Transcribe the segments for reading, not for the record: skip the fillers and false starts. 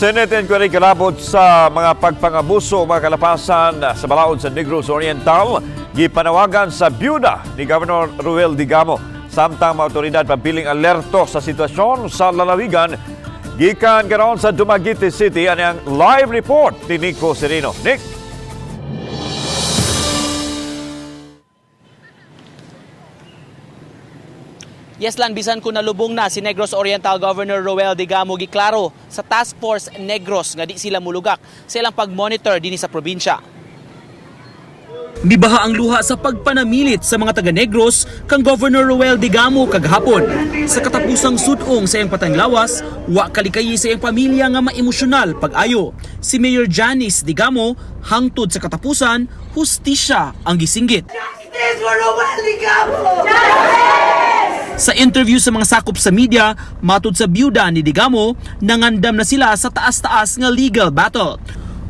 Senate inquiry kalabot sa mga pagpangabuso o mga kalapasan sa balaod sa Negros Oriental gipanawagan sa byuda ni Governor Roel Degamo. Samtang mga otoridad pabiling alerto sa sitwasyon sa lalawigan, gikan karon sa Dumaguete City, ani ang live report ni Nico Serino. Nick. Yes lan, bisan kung nalubong na si Negros Oriental Governor Roel Degamo, giklaro sa Task Force Negros nga di sila mulugak sa ilang pag-monitor dinhi sa probinsya. Mibaha ang luha sa pagpanamilit sa mga taga Negros kang Governor Roel Degamo kagahapon. Sa katapusang sudong sa iyang patanglawas, wa kalikayi sa iyang pamilya nga maemosyonal pag-ayo. Si Mayor Janice Degamo, hangtod sa katapusan, hustisya ang gisinggit. Justice for Roel Degamo! Sa interview sa mga sakop sa media, matud sa byuda ni Degamo, nangandam na sila sa taas-taas nga legal battle.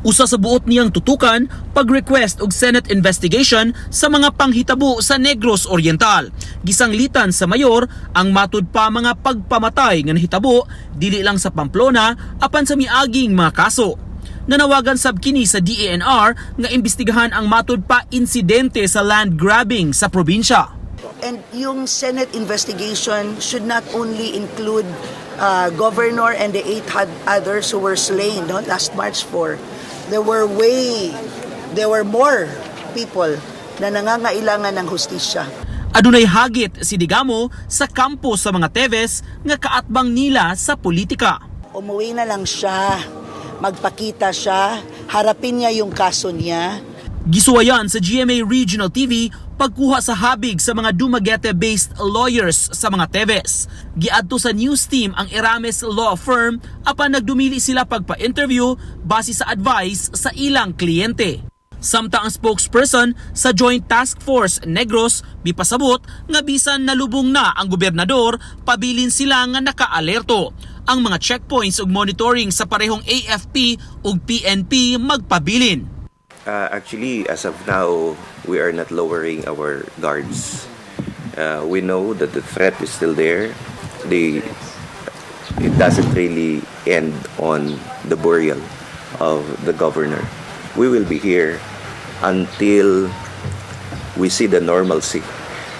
Usa sa buot niyang tutukan, pag-request og Senate investigation sa mga panghitabo sa Negros Oriental. Gisanglitan sa mayor ang matud pa mga pagpamatay nga nahitabo dili lang sa Pamplona apan sa miaging mga kaso. Nanawagan sab kini sa DENR nga imbestigahan ang matud pa insidente sa land grabbing sa probinsya. And yung Senate investigation should not only include governor and the eight others who were slain, no, last March 4. There were more people na nangangailangan ng hustisya. Adunay hagit si Degamo sa kampo sa mga Teves nga kaatbang nila sa politika. Umuwi na lang siya, magpakita siya, harapin niya yung kaso niya. Gisuwayan sa GMA Regional TV pagkuha sa habig sa mga Dumaguete-based lawyers sa mga Teves. Giadto sa news team ang Erames Law Firm apan nagdumili sila pagpa-interview base sa advice sa ilang kliyente. Samtang ang spokesperson sa Joint Task Force Negros mipasabot nga bisan nalubong na ang gobernador, pabilin sila nga nakaalerto. Ang mga checkpoints ug monitoring sa parehong AFP ug PNP magpabilin. Actually, as of now, we are not lowering our guards. We know that the threat is still there. It doesn't really end on the burial of the governor. We will be here until we see the normalcy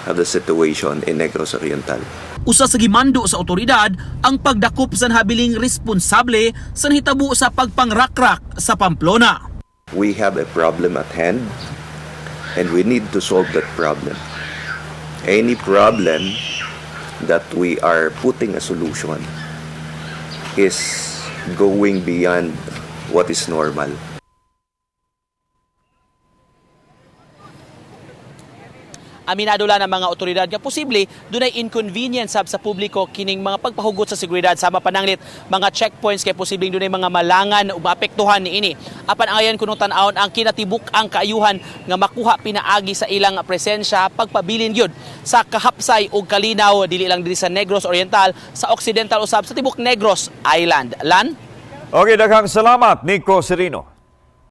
of the situation in Negros Oriental. Usa sa gimando sa otoridad ang pagdakop sa nahabiling responsable sa nahitabo sa pagpangrakrak sa Pamplona. We have a problem at hand and we need to solve that problem. Any problem that we are putting a solution is going beyond what is normal. Aminado lang ng mga otoridad nga posible dunay inconvenience sab sa publiko kining mga pagpahugot sa seguridad sama pananglit mga checkpoints kay posibleng dunay mga malangan ug maapektuhan niini. Apan angayan kuno tan-awon ang kinatibuk ang kaayuhan nga makuha pinaagi sa ilang presensya, pagpabilin gyud sa kahapsay ug kalinaw dili lang diri sa Negros Oriental, sa Occidental usab, sa tibok Negros Island. Lan. Okay, daghang salamat, Nico Serino.